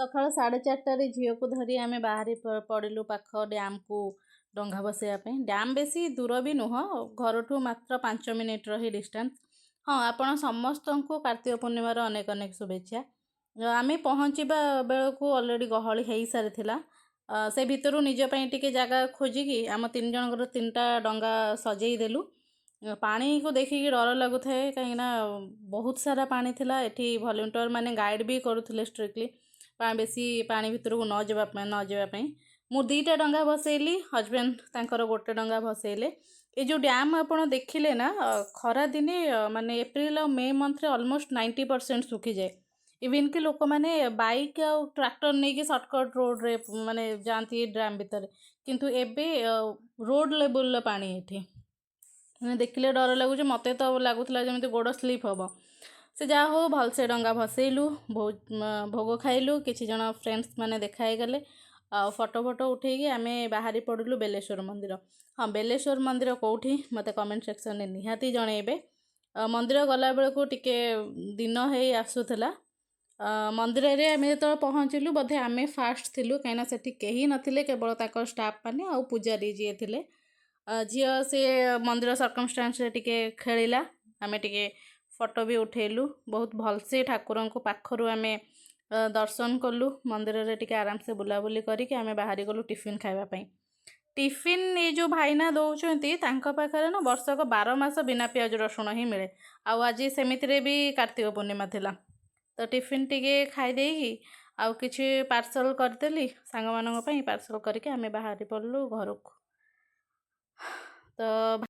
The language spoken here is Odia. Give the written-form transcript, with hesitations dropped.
ସକାଳ 4:30ରେ ଝିଅକୁ ଧରି ଆମେ ବାହାରି ପଡ଼ିଲୁ ପାଖ ଡ୍ୟାମ୍କୁ ଡଙ୍ଗା ଭସେଇବା ପାଇଁ। ଡ୍ୟାମ୍ ବେଶୀ ଦୂର ବି ନୁହଁ, ଘରଠୁ ମାତ୍ର 5 ମିନିଟ୍ର ହିଁ ଡିଷ୍ଟାନ୍ସ। ହଁ, ଆପଣ ସମସ୍ତଙ୍କୁ କାର୍ତ୍ତିକ ପୂର୍ଣ୍ଣିମାର ଅନେକ ଅନେକ ଶୁଭେଚ୍ଛା। ଆମେ ପହଞ୍ଚିବା ବେଳକୁ ଅଲରେଡ଼ି ଗହଳି ହେଇସାରିଥିଲା। ସେ ଭିତରୁ ନିଜ ପାଇଁ ଟିକେ ଜାଗା ଖୋଜିକି ଆମ ତିନି ଜଣଙ୍କର ତିନିଟା ଡଙ୍ଗା ସଜେଇ ଦେଲୁ। ପାଣିକୁ ଦେଖିକି ଡର ଲାଗୁଥାଏ, କାହିଁକିନା ବହୁତ ସାରା ପାଣି ଥିଲା। ଏଠି ଭଲେଣ୍ଟିୟର ମାନେ ଗାଇଡ଼ ବି କରୁଥିଲେ ଷ୍ଟ୍ରିକ୍ଟଲି ବେଶୀ ପାଣି ଭିତରକୁ ନ ଯିବା ପାଇଁ। ମୁଁ ଦୁଇଟା ଡଙ୍ଗା ଭସେଇଲି, ହଜବେଣ୍ଡ ତାଙ୍କର ଗୋଟେ ଡଙ୍ଗା ଭସେଇଲେ। ଏ ଯେଉଁ ଡ୍ୟାମ୍ ଆପଣ ଦେଖିଲେ ନା, ଖରା ଦିନେ ମାନେ ଏପ୍ରିଲ ଆଉ ମେ ମନ୍ଥରେ ଅଲମୋଷ୍ଟ 90% ଶୁଖିଯାଏ। ଇଭିନ୍ କି ଲୋକମାନେ ବାଇକ୍ ଆଉ ଟ୍ରାକ୍ଟର ନେଇକି ସର୍ଟକଟ୍ ରୋଡ଼ରେ ମାନେ ଯାଆନ୍ତି ଡ୍ୟାମ୍ ଭିତରେ। କିନ୍ତୁ ଏବେ ରୋଡ଼ ଲେବୁଲର ପାଣି ଏଠି, ମାନେ ଦେଖିଲେ ଡର ଲାଗୁଛି। ମୋତେ ତ ଲାଗୁଥିଲା ଯେମିତି ଗୋଡ଼ ସ୍ଲିପ୍ ହେବ। ସେ ଯାହା ହଉ, ଭଲସେ ଡଙ୍ଗା ଭସେଇଲୁ, ବହୁତ ଭୋଗ ଖାଇଲୁ। କିଛି ଜଣ ଫ୍ରେଣ୍ଡସ୍ ମାନେ ଦେଖା ହେଇଗଲେ ଆଉ ଫଟୋ ଫଟୋ ଉଠେଇକି ଆମେ ବାହାରି ପଡ଼ିଲୁ ବେଲେଶ୍ୱର ମନ୍ଦିର। ହଁ, ବେଲେଶ୍ୱର ମନ୍ଦିର କେଉଁଠି, ମୋତେ କମେଣ୍ଟ ସେକ୍ସନରେ ନିହାତି ଜଣେଇବେ। ମନ୍ଦିର ଗଲାବେଳକୁ ଟିକେ ଦିନ ହେଇ ଆସୁଥିଲା। ମନ୍ଦିରରେ ଆମେ ଯେତେବେଳେ ପହଞ୍ଚିଲୁ, ବୋଧେ ଆମେ ଫାଷ୍ଟ ଥିଲୁ, କାହିଁକିନା ସେଠି କେହି ନଥିଲେ, କେବଳ ତାଙ୍କ ଷ୍ଟାଫ୍ ମାନେ ଆଉ ପୂଜାରୀ ଯିଏ ଥିଲେ। ଝିଅ ସେ ମନ୍ଦିର ସରକମଷ୍ଟାନ୍ସରେ ଟିକେ ଖେଳିଲା, ଆମେ ଟିକେ ଫଟୋ ବି ଉଠେଇଲୁ। ବହୁତ ଭଲସେ ଠାକୁରଙ୍କୁ ପାଖରୁ ଆମେ ଦର୍ଶନ କଲୁ। ମନ୍ଦିରରେ ଟିକେ ଆରାମସେ ବୁଲାବୁଲି କରିକି ଆମେ ବାହାରି ଗଲୁ ଟିଫିନ୍ ଖାଇବା ପାଇଁ। ଟିଫିନ୍ ଏଇ ଯେଉଁ ଭାଇନା ଦେଉଛନ୍ତି, ତାଙ୍କ ପାଖରେ ନା ବର୍ଷକ 12 ମାସ ବିନା ପିଆଜ ରସୁଣ ହିଁ ମିଳେ। ଆଉ ଆଜି ସେମିତିରେ ବି କାର୍ତ୍ତିକ ପୂର୍ଣ୍ଣିମା ଥିଲା, ତ ଟିଫିନ୍ ଟିକେ ଖାଇ ଦେଇକି ଆଉ କିଛି ପାର୍ସଲ୍ କରିଦେଲି ସାଙ୍ଗମାନଙ୍କ ପାଇଁ। ପାର୍ସଲ୍ କରିକି ଆମେ ବାହାରି ପଡ଼ିଲୁ ଘରକୁ। ତ